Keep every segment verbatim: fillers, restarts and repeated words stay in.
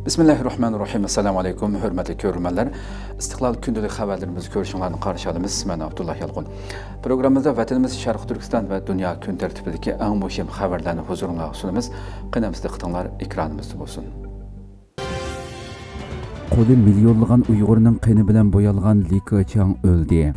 بىسمىللاھىررەھمانىررەھىم. ئەسسالامۇ ئەلەيكۇم، ھۆرمەتلىك كۆرۈرمەنلەر. ئىستىقلال كۈندىلىك خەۋەرلىرىمىزگە كۆرۈشۈڭلارنى قارشى ئالىمىز. مەن ئابدۇللا يالقۇن. پروگراممىمىزدا ۋەتىنىمىز شەرقىي تۈركىستان ۋە دۇنيا كۈن تەرتىپىدىكى ئەڭ مۇھىم خەۋەرلەرنى ھۇزۇرۇڭلارغا سۇنىمىز. قېنى ئەمىسە دىققىتىڭلار ئېكرانىمىزدا بولسۇن. قولى مىليونلىغان ئۇيغۇرنىڭ قېنى بىلەن بويالغان لى كېچياڭ ئۆلدى.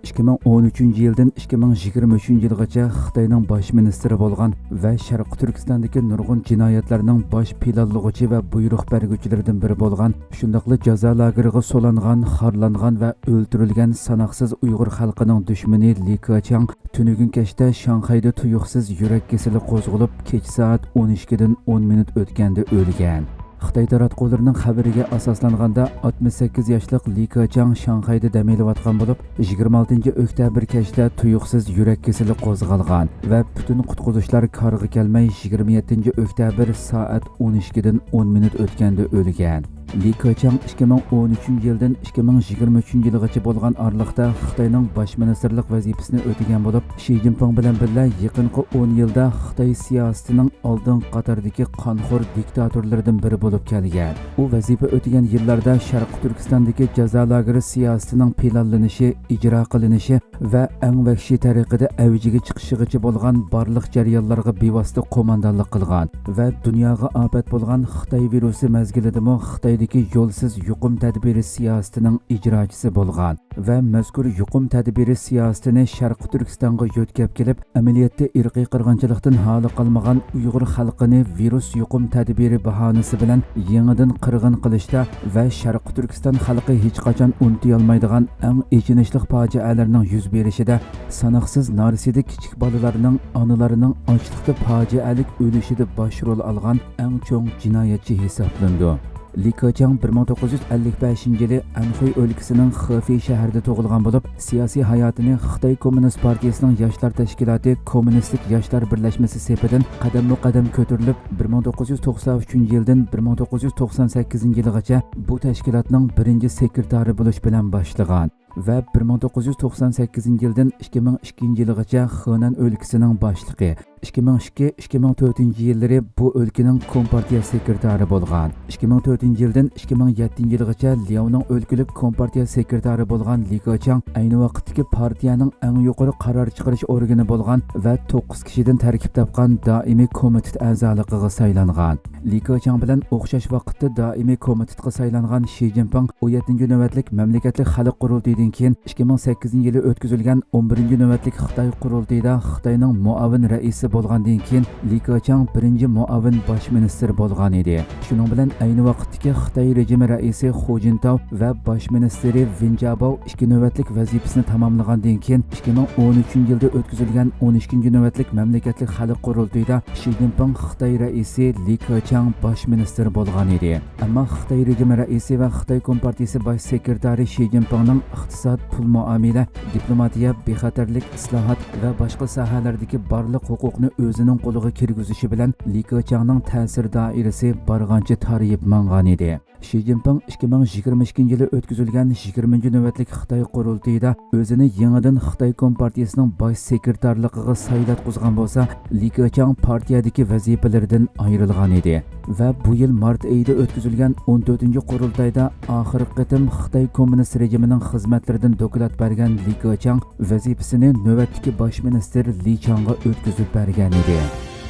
ئىككى مىڭ ئون ئۈچىنچى يىلدىن ئىككى مىڭ يىگىرمە ئۈچىنچى يىلغىچە خىتاينىڭ باش مىنىستىرى بولغان ۋە شەرقىي تۈركىستاندىكى نۇرغۇن جىنايەتلەرنىڭ باش پىلانلىغۇچى ۋە بۇيرۇق بەرگۈچىلىرىدىن بىرى بولغان، شۇنداقلا جازا لاگېرىغا سولانغان، خارلانغان ۋە ئۆلتۈرۈلگەن ساناقسىز ئۇيغۇر خەلقىنىڭ دۈشمىنى لى كېچياڭ تۈنۈگۈن كەچتە شاڭخەيدە تۇيۇقسىز يۈرەك كېسىلى قوزغىلىپ، كېچە سائەت ئون ئىككىدىن ئون مىنۇت ئۆتكەندە ئۆلگەن. خىتاي تاراتقۇلىرىنىڭ خەۋىرىگە ئاساسلانغاندا، ئاتمىش سەككىز ياشلىق لى كېچياڭ شاڭخەيدە دەم ئېلىۋاتقان بولۇپ، يىگىرمە ئالتىنچى ئۆكتەبىر كەچتە تۇيۇقسىز يۈرەك كېسىلى قوزغالغان ۋە پۈتۈن قۇتقۇزۇشلار كارغا كەلمەي، يىگىرمە يەتتىنچى ئۆكتەبىر سائەت ئون ئىككىدىن ئون مىنۇت ئۆتكەندە ئۆلگەن. لى كېچياڭ ئىككى مىڭ ئون ئۈچىنچى يىلدىن ئىككى مىڭ يىگىرمە ئۈچىنچى يىلغىچە بولغان ئارىلىقتا خىتاينىڭ باش مىنىستىرلىق ۋەزىپىسىنى ئۆتىگەن بولۇپ، شى جىنپىڭ بىلەن بىللە يېقىنقى ئون يىلدا خىتاي سىياسىتىنىڭ ئالدىنقى قاتاردىكى قانخور دىكتاتورلىرىدىن بىرى بولۇپ كەلگەن. ئۇ ۋەزىپە ئۆتىگەن يىللاردا شەرقىي تۈركىستاندىكى جازا لاگېرى سىياسىتىنىڭ پىلانلىنىشى، ئىجرا قىلىنىشى ۋە ئەڭ ۋەھشىي تەرىقىدە ئەۋجىگە چىقىشىغىچە بولغان بارلىق جەريانلارغا بىۋاسىتە قوماندانلىق قىلغان ۋە دۇنياغا ئاپەت بولغان خىتاي ۋىرۇسى مەزگىلىدىمۇ خىتايدىكى يولسىز يۇقۇم تەدبىرى سىياسىتىنىڭ ئىجراچىسى بولغان ۋە مەزكۇر يۇقۇم تەدبىرى سىياسىتىنى شەرقىي تۈركىستانغا يۆتكەپ كېلىپ، ئەمەلىيەتتە ئىرقىي قىرغىنچىلىقتىن ھالى قالمىغان ئۇيغۇر خەلقىنى ۋىرۇس يۇقۇم تەدبىرى باھانىسى بىلەن يېڭىدىن قىرغىن قىلىشتا ۋە شەرقىي تۈركىستان خەلقى ھېچقاچان ئۇنتۇيالمايدىغان ئەڭ ئېچىنىشلىق پاجىئەلەرنىڭ يۈز بېرىشىدە ساناقسىز نارسىدە كىچىك بالىلارنىڭ، ئانىلارنىڭ ئاچلىقتا پاجىئەلىك ئۆلۈشىدە باش رول ئالغان ئەڭ چوڭ جىنايەتچى ھېسابلىنىدۇ. لى كېچياڭ بىر مىڭ توققۇز يۈز ئەللىك بەشىنچى يىلى ئەنخۇي ئۆلكىسىنىڭ خېفېي شەھىرىدە تۇغۇلغان بولۇپ، سىياسىي ھاياتىنى خىتاي كوممۇنىست پارتىيىسىنىڭ ياشلار تەشكىلاتى كوممۇنىستىك ياشلار بىرلەشمىسى سېپىدىن قەدەممۇ قەدەم كۆتۈرۈلۈپ، بىر مىڭ توققۇز يۈز توقسان ئۈچىنچى يىلدىن بىر مىڭ توققۇز يۈز توقسان سەككىزىنچى يىلغىچە بۇ تەشكىلاتنىڭ بىرىنچى سېكرېتارى بولۇش بىلەن باشلىغان. ۋە بىر مىڭ توققۇز يۈز توقسان سەككىزىنچى يىلدىن ئىككى مىڭ ئىككىنچى يىلغىچە خېنەن ئۆلكىسىنىڭ باشلىقى، ئىككى مىڭ ئىككى، ئىككى مىڭ تۆتىنچى يىللىرى بۇ ئۆلكىنىڭ كومپارتىيە سېكرېتارى بولغان. ئىككى مىڭ تۆتىنچى يىلدىن ئىككى مىڭ يەتتىنچى يىلغىچە لياۋنىڭ ئۆلكىلىك كومپارتىيە سېكرېتارى بولغان لى كېچياڭ ئەينى ۋاقىتتىكى پارتىيەنىڭ ئەڭ يۇقىرى قارار چىقىرىش ئورگىنى بولغان ۋە توققۇز كىشىدىن تەركىب تاپقان دائىمىي كومىتېت ئەزالىقىغا سايلانغان. لى كېچياڭ بىلەن ئوخشاش ۋاقىتتا دائىمىي كومىتېتقا سايلانغان شى جىنپىڭ ئون يەتتىنچى نۆۋەتلىك مەملىكەتلىك خەلق قۇرۇلتىيىدىن كېيىن، ئىككى مىڭ سەككىزىنچى يىلى ئۆتكۈزۈلگەن ئون بىرىنچى نۆۋەتلىك خىتاي قۇرۇلتىيىدا خىتاينىڭ مۇئاۋىن رەئىسى بولغاندىن كېيىن، لى كېچياڭ بىرىنچى مۇئاۋىن باش مىنىستىر بولغان ئىدى. شۇنىڭ بىلەن ئەينى ۋاقىتتىكى خىتاي رېجىمى رەئىسى خۇ جىنتاۋ ۋە باش مىنىستىرى ۋېن جياباۋ ئىككى نۆۋەتلىك ۋەزىپىسىنى تاماملىغاندىن كېيىن، ئىككى مىڭ ئون ئۈچىنچى يىلدا ئۆتكۈزۈلگەن ئون ئىككىنچى نۆۋەتلىك مەملىكەتلىك خەلق قۇرۇلتىيىدا شى جىنپىڭ خىتاي رەئىسى، لى كېچياڭ باش مىنىستىر بولغان ئىدى. ئەمما خىتاي رېجىمى رەئىسى ۋە خىتاي كومپارتىيىسى باش سېكرېتارى شى جىنپىڭنىڭ ئىقتىساد، پۇل مۇئامىلە، دىپلوماتىيە، بىخەتەرلىك، ئىسلاھات ۋە باشقا ساھەلەردىكى بارلىق ھوقۇقنى ئۆزىنىڭ قولىغا كىرگۈزۈشى بىلەن لى كېچياڭنىڭ تەسىر دائىرىسى بارغانچە تارىيىپ ماڭغان ئىدى. شى جىنپىڭ ئىككى مىڭ يىگىرمە ئىككىنچى يىلى ئۆتكۈزۈلگەن يىگىرمىنچى نۆۋەتلىك خىتاي قۇرۇلتىيىدا ئۆزىنى يېڭىدىن خىتاي كومپارتىيىسىنىڭ باش سېكرېتارلىقىغا سايلاتقۇزغان بولسا، لى كېچياڭ پارتىيەدىكى ۋەزىپىلىرىدىن ئايرىلغان ئىدى ۋە بۇ يىل مارت ئېيىدا ئۆتكۈزۈلگەن ئون تۆتىنچى قۇرۇلتايدا ئاخىرقى قېتىم خىتاي كوممۇنىست رېجىمىنىڭ خىزمەتلىرىدىن دوكلات بەرگەن لى كېچياڭ ۋەزىپىسىنى نۆۋەتتىكى باش مىنىستىر لى چاڭغا ئۆتكۈزۈپ بەرگەن ئىدى.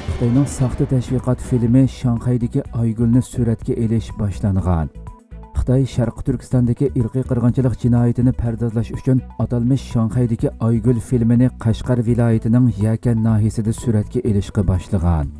خىتاينىڭ ساختا تەشۋىقات فىلىمى شاڭخەيدىكى ئايگۈلنى سۈرەتكە ئېلىش باشلانغان. خىتاي شەرقىي تۈركىستاندىكى ئىرقىي قىرغىنچىلىق جىنايىتىنى پەردازلاش ئۈچۈن ئاتالمىش شاڭخەيدىكى ئايگۈل فىلىمىنى قەشقەر ۋىلايىتىنىڭ يەكەن ناھىيىسىدە سۈرەتكە ئېلىشقا باشلىغان.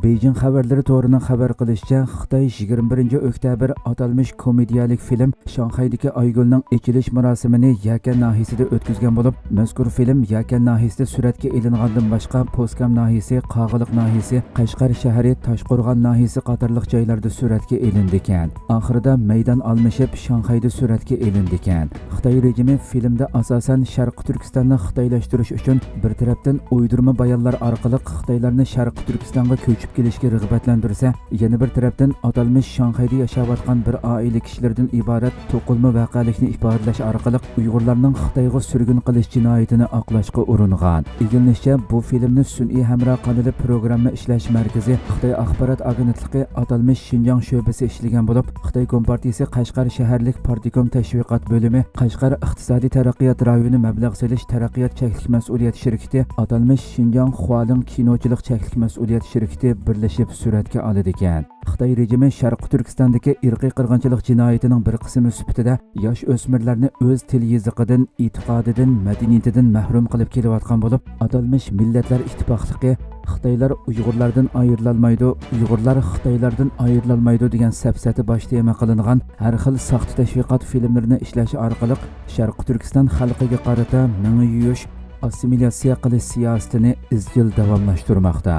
بېيجىڭ خەۋەرلىرى تورىنىڭ خەۋەر قىلىشىچە، خىتاي يىگىرمە بىرىنچى ئۆكتەبىر ئاتالمىش كومېدىيەلىك فىلىم شاڭخەيدىكى ئايگۈلنىڭ ئېچىلىش مۇراسىمىنى يەكەن ناھىيىسىدە ئۆتكۈزگەن بولۇپ، مەزكۇر فىلىم يەكەن ناھىيىسىدە سۈرەتكە ئېلىنغاندىن باشقا، پوسكام ناھىيىسى، قاغىلىق ناھىيىسى، قەشقەر شەھىرى، تاشقورغان ناھىيىسى قاتارلىق جايلاردا سۈرەتكە ئېلىندىكەن. ئاخىرىدا مەيدان ئالمىشىپ، شاڭخەيدە سۈرەتكە ئېلىندىكەن. خىتاي رېجىمى فىلىمدە ئاساسەن شەرقىي تۈركىستاننى خىتايلاشتۇرۇش ئۈچۈن بىر تەرەپتىن ئويدۇرما بايانلار ئارقىلىق خىتايلارنى شەرقىي تۈركىستانغا كۆچۈرۈپ كۆچۈپ كېلىشكە رىغبەتلەندۈرسە، يەنە بىر تەرەپتىن ئاتالمىش شاڭخەيدە ياشاۋاتقان بىر ئائىلە كىشىلىرىدىن ئىبارەت توقۇلما ۋەقەلىكنى ئىپادىلەش ئارقىلىق ئۇيغۇرلارنىڭ خىتايغا سۈرگۈن قىلىش جىنايىتىنى ئاقلاشقا ئۇرۇنغان. ئىگىلىنىشىچە، بۇ فىلىمنى سۈنئىي ھەمراھ قانىلى پروگرامما ئىشلەش مەركىزى خىتاي ئاخبارات ئاگېنتلىقى ئاتالمىش شىنجاڭ شۆبىسى ئىشلىگەن بولۇپ، خىتاي كومپارتىيىسى قەشقەر شەھەرلىك پارتكوم تەشۋىقات بۆلۈمى، قەشقەر ئىقتىسادىي تەرەققىيات رايونى مەبلەغ سېلىش تەرەققىيات چەكلىك مەسئۇلىيەت شىركىتى، ئاتالمىش شىنجاڭ خۇالىڭ كىنوچىلىق چەكلىك مەسئۇلىيەت شىركىتى بىرلىشىپ سۈرەتكە ئالىدىكەن. خىتاي رېجىمى شەرقىي تۈركىستاندىكى ئىرقىي قىرغىنچىلىق جىنايىتىنىڭ بىر قىسمى سۈپىتىدە ياش ئۆسمۈرلەرنى ئۆز تىل يېزىقىدىن، ئېتىقادىدىن، مەدەنىيىتىدىن مەھرۇم قىلىپ كېلىۋاتقان بولۇپ، ئاتالمىش مىللەتلەر ئىتتىپاقلىقى خىتايلار ئۇيغۇرلاردىن ئايرىلالمايدۇ، ئۇيغۇرلار خىتايلاردىن ئايرىلالمايدۇ دېگەن سەپسەتە باش تېما قىلىنغان ھەر خىل ساختا تەشۋىقات فىلىملىرىنى ئىشلەش ئارقىلىق شەرقىي تۈركىستان خەلقىگە قارىتا مېڭە يۇيۇش، ئاسسىمىلياتسىيە قىلىش سىياسىتىنى ئىزچىل داۋاملاشتۇرماقتا.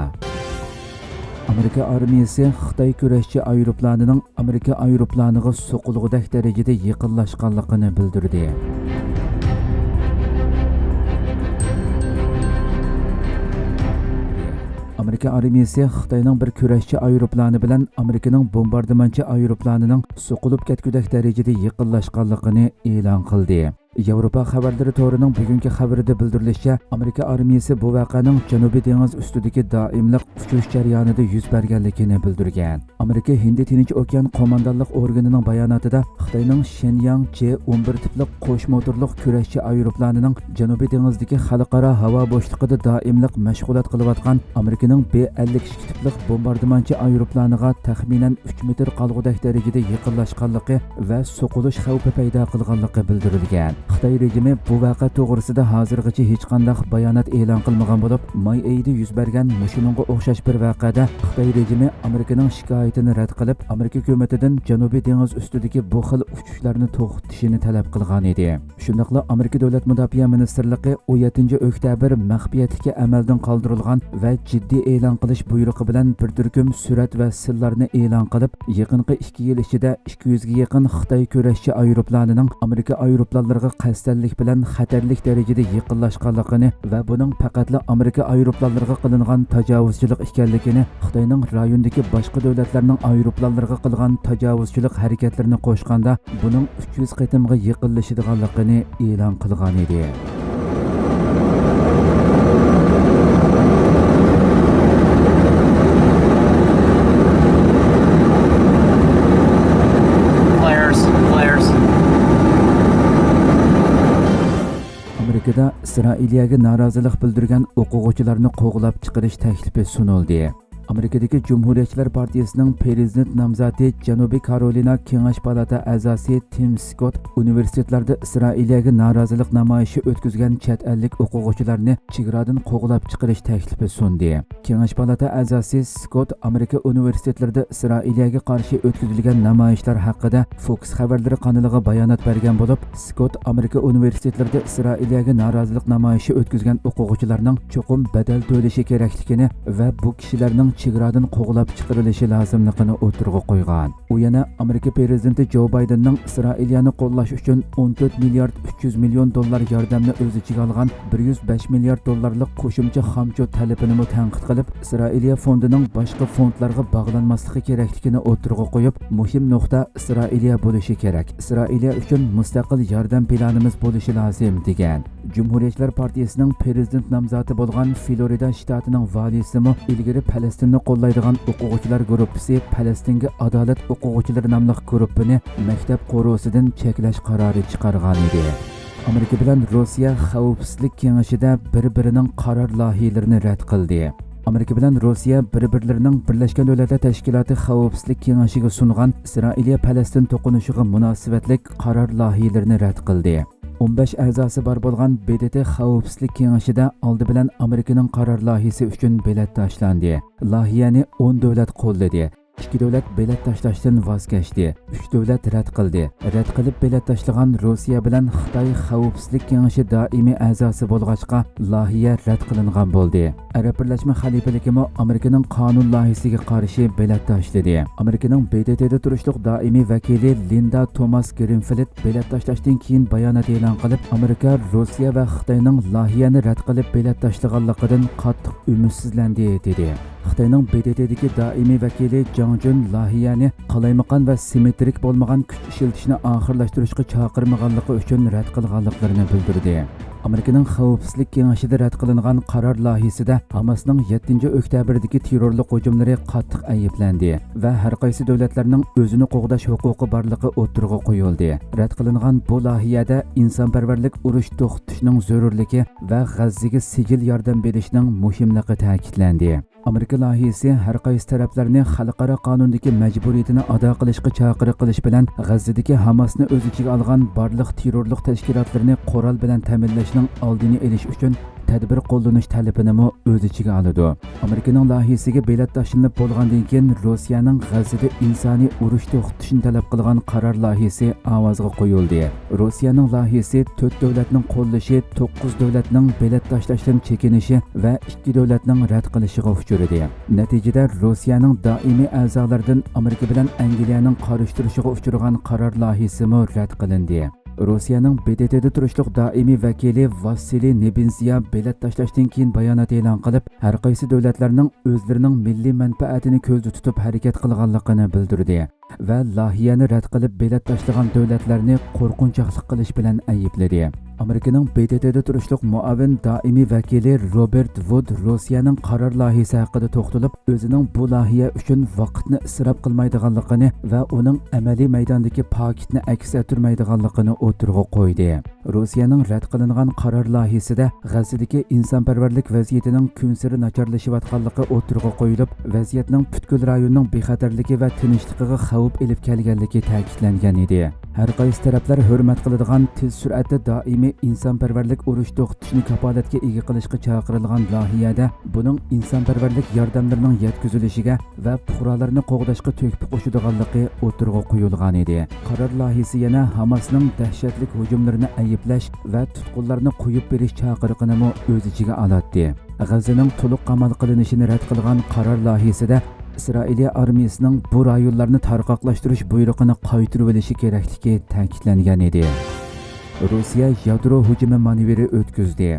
ئامېرىكا ئارمىيىسى خىتاي كۈرەشچى ئايروپىلانىنىڭ ئامېرىكا ئايروپىلانىغا سوقۇلغۇدەك دەرىجىدە يېقىنلاشقانلىقىنى بىلدۈردى. ئامېرىكا ئارمىيىسى خىتاينىڭ بىر كۈرەشچى ئايروپىلانى بىلەن ئامېرىكىنىڭ بومباردىمانچى ئايروپىلانىنىڭ سوقۇلۇپ كەتكۈدەك دەرىجىدە يېقىنلاشقانلىقىنى ئېلان قىلدى. ياۋروپا خەۋەرلىرى تورىنىڭ بۈگۈنكى خەۋىرىدە بىلدۈرۈلۈشىچە، ئامېرىكا ئارمىيىسى بۇ ۋەقەنىڭ جەنۇبىي دېڭىز ئۈستىدىكى دائىملىق ئۇچۇش جەريانىدا يۈز بەرگەنلىكىنى بىلدۈرگەن. ئامېرىكا ھىندى تىنچ ئوكيان قوماندانلىق ئورگىنىنىڭ باياناتىدا خىتاينىڭ شېنياڭ جې ئون بىر تىپلىق قوش موتورلۇق كۈرەشچى ئايروپىلانىنىڭ جەنۇبىي دېڭىزدىكى خەلقئارا ھاۋا بوشلۇقىدا دائىملىق مەشغۇلات قىلىۋاتقان ئامېرىكىنىڭ بې ئەللىك ئىككى تىپلىق بومباردىمانچى ئايروپىلانىغا تەخمىنەن ئۈچ مېتىر قالغۇدەك دەرىجىدە يېقىنلاشقانلىقى ۋە سوقۇلۇش خەۋپى پەيدا قىلغانلىقى بىلدۈرۈلگەن. خىتاي رېجىمى بۇ ۋەقە توغرىسىدا ھازىرغىچە ھېچقانداق بايانات ئېلان قىلمىغان بولۇپ، ماي ئېيىدا يۈز بەرگەن مۇشۇنىڭغا ئوخشاش بىر ۋەقەدە خىتاي رېجىمى ئامېرىكىنىڭ شىكايىتىنى رەت قىلىپ، ئامېرىكا ھۆكۈمىتىدىن جەنۇبىي دېڭىز ئۈستىدىكى بۇ خىل ئۇچۇشلارنى توختىتىشىنى تەلەپ قىلغان ئىدى. شۇنداقلا ئامېرىكا دۆلەت مۇداپىئە مىنىستىرلىقى ئون يەتتىنچى ئۆكتەبىر مەخپىيەتلىكى ئەمەلدىن قالدۇرۇلغان ۋە جىددىي ئېلان قىلىش بۇيرۇقى بىلەن بىر تۈركۈم سۈرەت ۋە سىنلارنى ئېلان قىلىپ، يېقىنقى ئىككى يىل ئىچىدە ئىككى يۈزگە يېقىن خىتاي كۈرەشچى ئايروپىلانىنىڭ ئامېرىكا ئايروپىلانلىرىغا قەستەنلىك بىلەن خەتەرلىك دەرىجىدە يېقىنلاشقانلىقىنى ۋە بۇنىڭ پەقەتلا ئامېرىكا ئايروپىلانلىرىغا قىلىنغان تاجاۋۇزچىلىق ئىكەنلىكىنى، خىتاينىڭ رايوندىكى باشقا دۆلەتلەرنىڭ ئايروپىلانلىرىغا قىلغان تاجاۋۇزچىلىق ھەرىكەتلىرىنى قوشقاندا، بۇنىڭ ئۈچ يۈز قېتىمغا يېقىنلىشىدىغانلىقىنى ئېلان قىلغان ئىدى. ئامېرىكىدا ئىسرائىلىيەگە نارازىلىق بىلدۈرگەن ئوقۇغۇچىلارنى قوغلاپ چىقىرىش تەكلىپى سۇنۇلدى. ئامېرىكىدىكى جۇمھۇرىيەتچىلەر پارتىيىسىنىڭ پرېزىدېنت نامزاتى، جەنۇبىي كارولىنا كېڭەش پالاتا ئەزاسى تىم سكوت ئۇنىۋېرسىتېتلاردا ئىسرائىلىيەگە نارازىلىق نامايىشى ئۆتكۈزگەن چەت ئەللىك ئوقۇغۇچىلارنى چېگرادىن قوغلاپ چىقىرىش تەكلىپى سۇندى. كېڭەش پالاتا ئەزاسى سكوت ئامېرىكا ئۇنىۋېرسىتېتلىرىدا ئىسرائىلىيەگە قارشى ئۆتكۈزۈلگەن نامايىشلار ھەققىدە فوكس خەۋەرلىرى قانىلىغا بايانات بەرگەن بولۇپ، سكوت ئامېرىكا ئۇنىۋېرسىتېتلىرىدا ئىسرائىلىيەگە نارازىلىق نامايىشى ئۆتكۈزگەن ئوقۇغۇچىلارنىڭ چوقۇم بەدەل تۆلىشى كېرەكلىكىنى ۋە بۇ كىشىلەرنىڭ چېگرادىن قوغلاپ چىقىرىلىشى لازىملىقىنى ئوتتۇرىغا قويغان. ئۇ يەنە ئامېرىكا پرېزىدېنتى جو بايدېننىڭ ئىسرائىلىيەنى قوللاش ئۈچۈن ئون تۆت مىليارد ئۈچ يۈز مىليون دوللار ياردەمنى ئۆز ئىچىگە ئالغان بىر يۈز بەش مىليارد دوللارلىق قوشۇمچە خامچوت تەلىپىنىمۇ تەنقىد قىلىپ، ئىسرائىلىيە فوندىنىڭ باشقا فوندلارغا باغلانماسلىقى كېرەكلىكىنى ئوتتۇرىغا قويۇپ، مۇھىم نۇقتا ئىسرائىلىيە بولۇشى كېرەك. ئىسرائىلىيە ئۈچۈن مۇستەقىل ياردەم پىلانىمىز بولۇشى لازىم، دېگەن. جۇمھۇرىيەتچىلەر پارتىيىسىنىڭ پرېزىدېنت نامزاتى بولغان فلورىدا شتاتىنىڭ ۋالىيسىمۇ ئىلگىرى پەلەستىننى قوللايدىغان ئوقۇغۇچىلار گۇرۇپپىسى پەلەستىنگە ئادالەت ئوقۇغۇچىلىرى ناملىق گۇرۇپپىنى مەكتەپ قورۇسىدىن چەكلەش قارارى چىقارغانىدى. ئامېرىكا بىلەن روسىيە خەۋپسىزلىك كېڭىشىدە بىر-بىرىنىڭ قارار لايىھىلىرىنى رەت قىلدى. ئامېرىكا بىلەن روسىيە بىر-بىرلىرىنىڭ بىرلەشكەن دۆلەتلەر تەشكىلاتى خەۋپسىزلىك كېڭىشىگە سۇنغان ئىسرائىلىيە-پەلەستىن توقۇنۇشىغا مۇناسىۋەتلىك قارار لايىھىلىرىنى رەت قىلدى. ئون بەش ئەزاسى بار بولغان ب د ت خەۋپسىزلىك كېڭىشىدە ئالدى بىلەن ئامېرىكىنىڭ قارار لايىھىسى ئۈچۈن بېلەت تاشلاندى. لايىھەنى ئون دۆلەت قوللىدى. ئىككى دۆلەت بېلەت تاشلاشتىن ۋاز كەچتى. ئۈچ دۆلەت رەت قىلدى. رەت قىلىپ بېلەت تاشلىغان روسىيە بىلەن خىتاي خەۋپسىزلىك كېڭىشى دائىمىي ئەزاسى بولغاچقا، لايىھە رەت قىلىنغان بولدى. ئەرەب بىرلەشمە خەلىپىلىكىمۇ ئامېرىكىنىڭ قانۇن لايىھىسىگە قارشى بېلەت تاشلىدى. ئامېرىكىنىڭ ب د ت دا تۇرۇشلۇق دائىمىي ۋەكىلى لىندا توماس گرىنفىلد بېلەت تاشلاشتىن كېيىن بايانات ئېلان قىلىپ، ئامېرىكا روسىيە ۋە خىتاينىڭ لايىھەنى رەت قىلىپ بېلەت تاشلىغانلىقىدىن قاتتىق ئۈمىدسىزلەندى، دېدى. خىتاينىڭ ب د ت دىكى دائىمىي ۋەكىلى جاڭ جۈن لايىھەنى قالايمىقان ۋە سىممېترىك بولمىغان كۈچ ئىشلىتىشنى ئاخىرلاشتۇرۇشقا چاقىرمىغانلىقى ئۈچۈن رەت قىلغانلىقلىرىنى بىلدۈردى. ئامېرىكىنىڭ خەۋپسىزلىك كېڭىشىدە رەت قىلىنغان قارار لايىھىسىدە ھاماسنىڭ يەتتىنچى ئۆكتەبىردىكى تېررورلۇق ھۇجۇملىرى قاتتىق ئەيىبلەندى ۋە ھەر قايسى دۆلەتلەرنىڭ ئۆزىنى قوغداش ھوقۇقى بارلىقى ئوتتۇرىغا قويۇلدى. رەت قىلىنغان بۇ لايىھەدە ئىنسانپەرۋەرلىك ئۇرۇش توختىتىشنىڭ زۆرۈرلۈكى ۋە غەززىگە سىجىل ياردەم بېرىشنىڭ مۇھىملىقى تەكىتلەندى. ئامېرىكا لايىھىسى ھەر قايسى تەرەپلەرنى خەلقئارا قانۇندىكى مەجبۇرىيىتىنى ئادا قىلىشقا چاقىرىق قىلىش بىلەن، غەززىدىكى ھاماسنى ئۆز ئىچىگە ئالغان بارلىق تېررورلۇق تەشكىلاتلىرىنى قورال بىلەن تەمىنلەشنىڭ ئالدىنى ئېلىش ئۈچۈن تەدبىر قوللىنىش تەلىپىنىمۇ ئۆز ئىچىگە ئالىدۇ. ئامېرىكىنىڭ لايىھىسىگە بېلەت تاشلىنىپ بولغاندىن كېيىن، روسىيەنىڭ غەززىدە ئىنسانىي ئۇرۇش توختىتىشنى تەلەپ قىلغان قارار لايىھىسى ئاۋازغا قويۇلدى. روسىيەنىڭ لايىھىسى تۆت دۆلەتنىڭ قوللىشى، توققۇز دۆلەتنىڭ بېلەت تاشلاشتىن چېكىنىشى ۋە ئىككى دۆلەتنىڭ رەت قىلىشىغا ئۇچرىدى. نەتىجىدە، روسىيەنىڭ دائىمىي ئەزالىرىدىن ئامېرىكا بىلەن ئەنگلىيەنىڭ قارشى تۇرۇشىغا ئۇچرىغان قارار لايىھىسىمۇ رەت قىلىندى. روسىيەنىڭ ب د ت دا تۇرۇشلۇق دائىمىي ۋەكىلى ۋاسىلىي نېبېنزيا بېلەت تاشلاشتىن كېيىن بايانات ئېلان قىلىپ، ھەر قايسى دۆلەتلەرنىڭ ئۆزلىرىنىڭ مىللىي مەنپەئەتىنى كۆزدە تۇتۇپ ھەرىكەت قىلغانلىقىنى بىلدۈردى ۋە لايىھەنى رەت قىلىپ بېلەت تاشلىغان دۆلەتلەرنى قورقۇنچاقلىق قىلىش بىلەن ئەيىبلىدى. ئامېرىكىنىڭ ب د ت دا تۇرۇشلۇق مۇئاۋىن دائىمىي ۋەكىلى روبېرت ۋۇد روسىيەنىڭ قارار لايىھىسى ھەققىدە توختىلىپ، ئۆزىنىڭ بۇ لايىھە ئۈچۈن ۋاقىتنى ئىسراپ قىلمايدىغانلىقىنى ۋە ئۇنىڭ ئەمەلىي مەيداندىكى پاكىتنى ئەكس ئەتتۈرمەيدىغانلىقىنى ئوتتۇرىغا قويدى. روسىيەنىڭ رەت قىلىنغان قارار لايىھىسىدە غەززىدىكى ئىنسانپەرۋەرلىك ۋەزىيىتىنىڭ كۈنسېرى ناچارلىشىۋاتقانلىقى ئوتتۇرىغا قويۇلۇپ، ۋەزىيەتنىڭ پۈتكۈل رايوننىڭ بىخەتەرلىكى ۋە تىنچلىقىغا خەۋپ ئېلىپ كەلگەنلىكى تەكىتلەنگەن ئىدى. ھەر قايسى تەرەپلەر ھۆرمەت قىلىدىغان تېز سۈرئەتتە دائىمىي ئىنسانپەرۋەرلىك ئۇرۇش توختىتىشنى كاپالەتكە ئىگە قىلىشقا چاقىرىلغان لايىھەدە بۇنىڭ ئىنسانپەرۋەرلىك ياردەملىرىنىڭ يەتكۈزۈلۈشىگە ۋە پۇقرالارنى قوغداشقا تۆھپە قوشىدىغانلىقى ئوتتۇرىغا قويۇلغانىدى. قارار لايىھىسى يەنە ھاماسنىڭ دەھشەتلىك ھۇجۇملىرىنى ئەيىبلەش ۋە تۇتقۇنلارنى قويۇپ بېرىش چاقىرىقىنىمۇ ئۆز ئىچىگە ئالاتتى. غەززىنىڭ تولۇق قامال قىلىنىشىنى رەت قىلغان قارار لايىھىسىدە ئىسرائىلىيە ئارمىيىسىنىڭ بۇ رايونلارنى تارقاقلاشتۇرۇش بۇيرۇقىنى قايتۇرۇۋېلىشى كېرەكلىكى تەكىتلەنگەن ئىدى. روسىيە يادرو ھۇجۇمى مانېۋىرى ئۆتكۈزدى.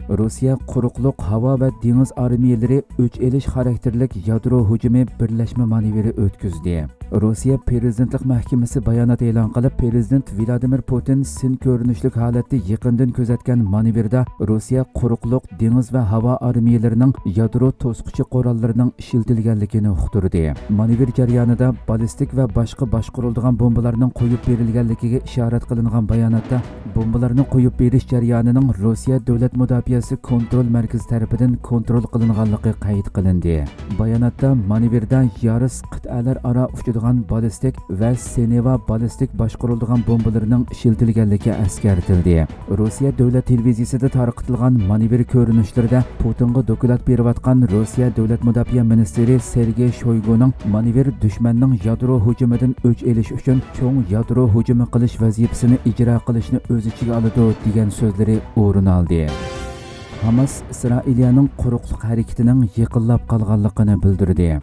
روسىيە قۇرۇقلۇق، ھاۋا ۋە دېڭىز ئارمىيەلىرى ئۆچ ئېلىش خاراكتېرلىك يادرو ھۇجۇمى بىرلەشمە مانېۋىرى ئۆتكۈزدى. روسىيە پىرېزىدېنتلىق مەھكىمىسى بايانات ئېلان قىلىپ، پىرېزىدېنت ۋلادىمىر پۇتىن سىن كۆرۈنۈشلۈك ھالەتتە يېقىندىن كۆزەتكەن مانېۋىردا روسىيە قۇرۇقلۇق، دېڭىز ۋە ھاۋا ئارمىيەلىرىنىڭ يادرو توسقۇچى قوراللىرىنىڭ ئىشلىتىلگەنلىكىنى ئۇقتۇردى. مانېۋىر جەريانىدا بالىستىك ۋە باشقا باشقۇرۇلىدىغان بومبىلارنىڭ قويۇپ بېرىلگەنلىكىگە ئىشارەت قىلىنغان باياناتتا، بومبىلارنى قويۇپ بېرىش جەريانىنىڭ روسىيە دۆلەت مۇداپىئەسى كونترول مەركىزى تەرىپىدىن كونترول قىلىنغانلىقى قەيت قىلىندى. باياناتتا مانېۋىردا يارس قىتئەلەر ئارا ئۇچىدىغان بالىستىك ۋە سېنېۋا بالىستىك باشقۇرۇلىدىغان بومبىلىرىنىڭ ئىشلىتىلگەنلىكى ئەسكەرتىلدى. روسىيە دۆلەت تېلېۋىزىيىسىدا تارقىتىلغان مانېۋىر كۆرۈنۈشلىرىدە پۇتىنغا دوكلات بېرىۋاتقان روسىيە دۆلەت مۇداپىئە مىنىستىرى سېرگېي شويگۇنىڭ مانېۋىر دۈشمەننىڭ يادرو ھۇجۇمىدىن ئۆچ ئېلىش ئۈچۈن چوڭ يادرو ھۇجۇمى قىلىش ۋەزىپىسىنى ئىجرا قىلىشنى ئۆز ئىچىگە ئالىدۇ، دېگەن سۆزلىرى ئورۇن ئالدى. ھاماس ئىسرائىلىيەنىڭ قۇرۇقلۇق ھەرىكىتىنىڭ يېقىنلاپ قالغانلىقىنى بىلدۈردى.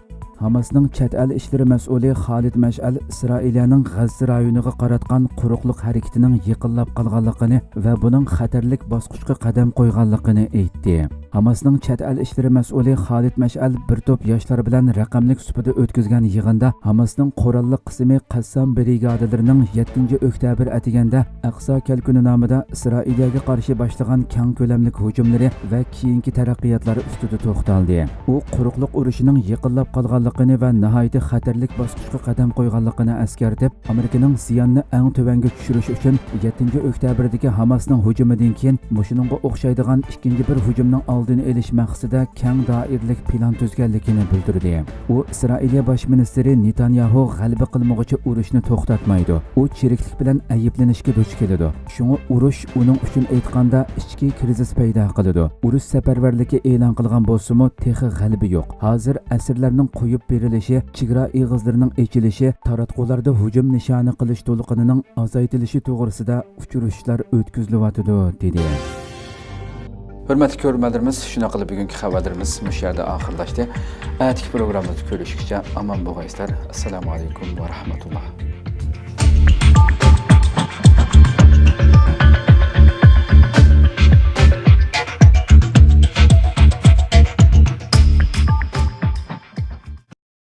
ھاماسنىڭ چەت ئەل ئىشلىرى مەسئۇلى خالىد مەشئەل ئىسرائىلىيەنىڭ غەززە رايونىغا قاراتقان قۇرۇقلۇق ھەرىكىتىنىڭ يېقىنلاپ قالغانلىقىنى ۋە بۇنىڭ خەتەرلىك باسقۇچقا قەدەم قويغانلىقىنى ئېيتتى. ھاماسنىڭ چەت ئەل ئىشلىرى مەسئۇلى خالىد مەشئەل بىر توپ ياشلار بىلەن رەقەملىك سۇپىدا ئۆتكۈزگەن يىغىندا ھاماسنىڭ قوراللىق قىسمى قەسسام برىگادىلىرىنىڭ يەتتىنچى ئۆكتەبىر ئەتىگەندە ئەقسا كەلكۈنى نامىدا ئىسرائىلىيەگە قارشى باشلىغان كەڭ كۆلەملىك ھۇجۇملىرى ۋە كېيىنكى تەرەققىياتلار ئۈستىدە توختالدى. ئۇ قۇرۇقلۇق ئۇرۇشىنىڭ يېقىنلاپ قالغانلىقىنى ۋە ناھايىتى خەتەرلىك باسقۇچقا قەدەم قويغانلىقىنى ئەسكەرتىپ، ئامېرىكىنىڭ زىياننى ئەڭ تۆۋەنگە چۈشۈرۈش ئۈچۈن يەتتىنچى ئۆكتەبىردىكى ھاماسنىڭ ھۇجۇمىدىن كېيىن مۇشۇنىڭغا ئوخشايدىغان ئىككىنچى بىر ھۇجۇمنىڭ ئالدىنى ئېلىش مەقسىتىدە كەڭ دائىرىلىك پىلان تۈزگەنلىكىنى بىلدۈردى. ئۇ ئىسرائىلىيە باش مىنىستىرى نېتانياھۇ غەلىبە قىلمىغۇچە ئۇرۇشنى توختاتمايدۇ. ئۇ چىرىكلىك بىلەن ئەيىبلىنىشكە دۇچ كېلىدۇ. شۇڭا ئۇرۇش ئۇنىڭ ئۈچۈن ئېيتقاندا ئىچكى كىرىزىس پەيدا قىلىدۇ. ئۇرۇش سەپەرۋەرلىكى ئېلان قىلغان بولسىمۇ، تېخى غەلىبە يوق. ھازىر ئەسىرلەرنىڭ قويۇپ بېرىلىشى، چېگرا ئېغىزلىرىنىڭ ئېچىلىشى، تاراتقۇلاردا ھۇجۇم نىشانى قىلىش دولقۇنىنىڭ ئازايتىلىشى توغرىسىدا ئۇچرىشىشلار ئۆتكۈزۈلۈۋاتىدۇ، دېدى. ھۆرمەتلىك كۆرۈرمەنلىرىمىز، شۇنداق قىلىپ بۈگۈنكى خەۋەرلىرىمىز مۇشۇ يەردە ئاخىرلاشتى. ئەتىكى پروگراممىدا كۆرۈشكىچە ئامان بولغايسىلەر. ئەسسالامۇ ئەلەيكۇم ۋە رەھمەتۇللا.